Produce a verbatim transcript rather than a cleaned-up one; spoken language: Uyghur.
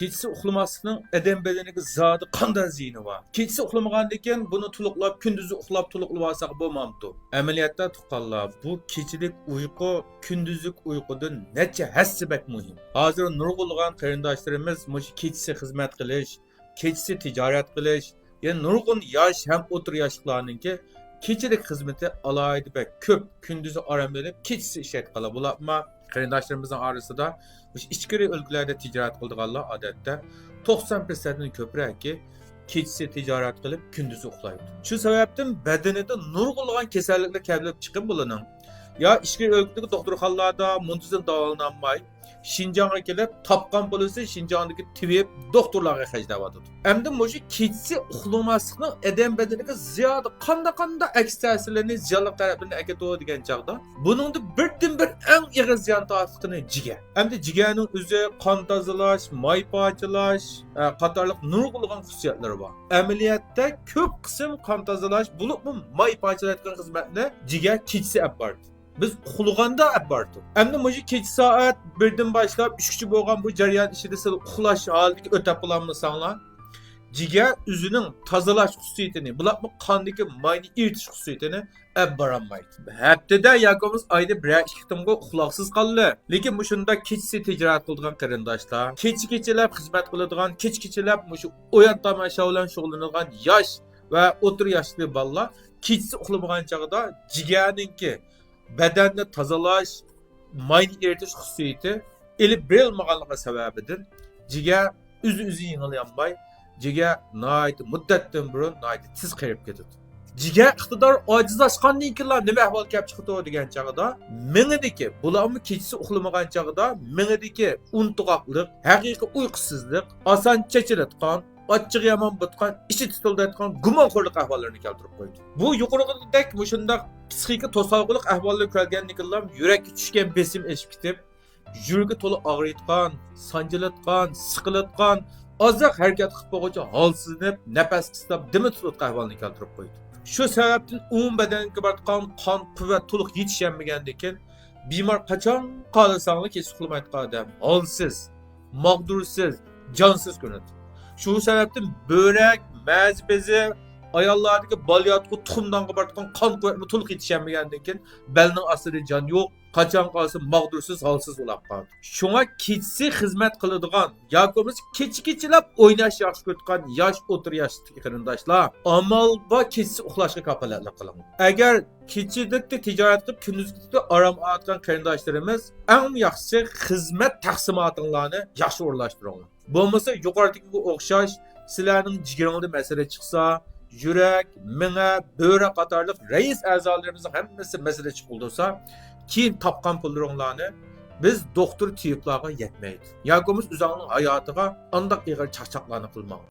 كېچىسى ئۇخلىماسلىقنىڭ ئادەم بەدىنىگە زادى قانداق زىيىنى بار؟ كېچىسى ئۇخلىمىغاندىن كېيىن بۇنى تولۇقلاپ، كۈندۈزى ئۇخلاپ، تولۇقلىۋالساق بولمامدۇ؟ ئەمەلىيەتتە، تۇغقانلار، بۇ كېچىلىك ئۇيقۇ كۈندۈزلۈك ئۇيقۇدىن نەچچە ھەسسە بەك مۇھىم. ھازىر نۇرغۇنلىغان قېرىنداشلىرىمىز مۇشۇ كېچىسى خىزمەت قىلىش، كېچىسى تىجارەت قىلىش، يەنە نۇرغۇن ياش ھەم ئوتتۇرا ياشلىقلارنىڭكى كېچىلىك خىزمىتى ئالاھىدە بەك كۆپ، كۈندۈزى ئارام ئېلىپ، كېچىسى ئىشلەيدىغانلار بولۇپمۇ، قېرىنداشلىرىمىزنىڭ ئارىسىدا مۇشۇ ئىچكىرى ئۆلكىلەردە تىجارەت قىلىدىغانلار ئادەتتە توقسان پىرسەنتتىن كۆپرەكى كېچىسى تىجارەت قىلىپ، كۈندۈزى ئۇخلايدۇ. شۇ سەۋەبتىن بەدىنىدە نۇرغۇنلىغان كېسەللىكلەر كەلىپ چىقىپ بۇلارنىڭ. يا ئىچكىرى ئۆلكىدىكى دوختۇرخانىلاردا مۇنتىزىم داۋالىنالماي، شىنجاڭغا كېلىپ، تاپقان پۇلىسى شىنجاڭدىكى تېۋىپ دوختۇرلارغا خەجلەۋاتىدۇ. ئەمدى مۇشۇ كېچىسى ئۇخلىماسلىقنىڭ ئادەم بەدىنىگە زىيادە قانداق-قانداق ئەكس تەسىرلىرىنى، زىيانلىق تەرەپلىرىنى ئەكېتىدۇ دېگەن چاغدا، بۇنىڭدا بىردىنبىر ئەڭ ئېغىر زىيان تارتىدىغىنى جىگەر. ئەمدى جىگەرنىڭ ئۆزى قان تازىلاش، ماي پارچىلاش، ئە، قاتارلىق نۇرغۇنلىغان خۇسۇسىيەتلىرى بار. ئەمەلىيەتتە كۆپ قىسىم قان تازىلاش، بولۇپمۇ ماي پارچىلايدىغان خىزمەتنى جىگەر كېچىسى ئەپ بارىدۇ. بىز ئۇخلىغاندا ئەپ بارىدۇ. ئەمدى مۇشۇ كېچە سائەت بىردىن باشلاپ ئۈچكىچە بولغان بۇ جەريان ئىچىدە سىز ئۇخلاش ھالىتىگە ئۆتەپ بولالمىساڭلار، جىگەر ئۆزىنىڭ تازىلاش خۇسۇسىيىتىنى، بولۇپمۇ قاندىكى ماينى ئېرىتىش خۇسۇسىيىتىنى ئەپ بارالمايدۇ. ھەپتىدە ياكى بولمىسا ئايدا بىرەر ئىككى قېتىمغا ئۇخلاقسىز قالدى. لېكىن مۇشۇنداق كېچىسى تىجارەت قىلىدىغان قېرىنداشلار، كېچە كېچىلەپ خىزمەت قىلىدىغان، كېچە كېچىلەپ مۇشۇ ئويۇن تاماشا بىلەن شۇغۇللىنىدىغان ياش ۋە ئوتتۇرا ياشلىق بالىلار كېچىسى ئۇخلىمىغان چاغدا جىگەرنىڭكى بەدەننى تازىلاش، ماينى ئېرىتىش خۇسۇسىيىتى ئېلىپ بېرىلمىغانلىقى سەۋەبىدىن جىگەر ئۆزى-ئۆزىنى يېڭىلىيالماي، جىگەر ناھايىتى مۇددەتتىن بۇرۇن ناھايىتى تېز قېرىپ كېتىدۇ. جىگەر ئىقتىدارى ئاجىزلاشقاندىن كېيىنلا نېمە ئەھۋال كېلىپ چىقىدۇ دېگەن چاغدا، مېڭىدىكى، بۇلارمۇ كېچىسى ئۇخلىمىغان چاغدا مېڭىدىكى ئۇنتۇغاقلىق، ھەقىقىي ئۇيقۇسىزلىق، ئاسان چېچىلىدىغان، ئاچچىقى يامان بوتقان، ئىچى تىتىلدايدىغان گۇمانخورلۇق ئەھۋاللىرىنى كەلتۈرۈپ قويىدۇ. بۇ يۇقىرىقىدەك مۇشۇنداق پسىخىكا توسالغۇلۇق ئەھۋاللىرى كۆرۈلگەندىن كېيىنلا يۈرەككە چۈشكەن بېسىم ئېشىپ كېتىپ، يۈرىكى تولا ئاغرىيدىغان، سانجىلىدىغان، سىقىلىدىغان، ئازراق ھەرىكەت قىلىپ بولغۇچە ھالسىزلىنىپ، نەپەس قىستاپ، دېمى تۇتۇلىدىغان ئەھۋالنى كەلتۈرۈپ قويىدۇ. شۇ سەۋەبتىن ئومۇمىي بەدەنگە بارىدىغان قان، قۇۋۋەت تولۇق يېتىشەلمىگەندىن كېيىن، بىمار قاچان خالىساڭلا كېچىسى ئۇخلىمايدىغان ئادەم. ھالسىز، ماغدۇرسىز، جانسىز كۆرۈنىدۇ. شۇ سەۋەبتىن بۆرەك، مەزى بېزى، ئاياللاردىكى بالىياتقۇ، تۇخۇمدانغا بارىدىغان قان قۇۋۋەتمۇ تولۇق يېتىشەلمىگەندىن كېيىن، بەلنىڭ ئاستىدا جان يوق، قاچان خالىسا ماغدۇرسىز، ھالسىز ئۇخلاپ قالىدۇ. شۇڭا كېچىسى خىزمەت قىلىدىغان ياكى بولمىسا كېچە كېچىلەپ ئويناش ياخشى كۆرىدىغان ياش ئوتتۇرا ياشلىق قېرىنداشلار، ئامال بار كېچىسى ئۇخلاشقا كاپالەتلىك قىلىڭ. ئەگەر كېچىدە تىجارەت قىلىپ، كۈندۈزى ئارام ئالىدىغان قېرىنداشلىرىمىز، ئەڭ ياخشىسى خىزمەت تەقسىماتىڭلارنى ياخشى ئورۇنلاشتۇرۇڭلار. بولمىسا يۇقىرىدىكىگە ئوخشاش سىلەرنىڭ جىگىرىڭلاردا مەسىلە چىقسا، يۈرەك، مېڭە، بۆرەك قاتارلىق رەئىس ئەزالىرىمىزنىڭ ھەممىسى مەسىلە چىقىۋالدۇرسا، كېيىن تاپقان پۇللىرىڭلارنى بىز دوختۇر تېۋىپلارغا يەتمەيدۇ. ياكى بولمىسا ئۆزۈڭنىڭ ھاياتىغا ئانداق ئېغىر چاقچاقلارنى قىلماڭ.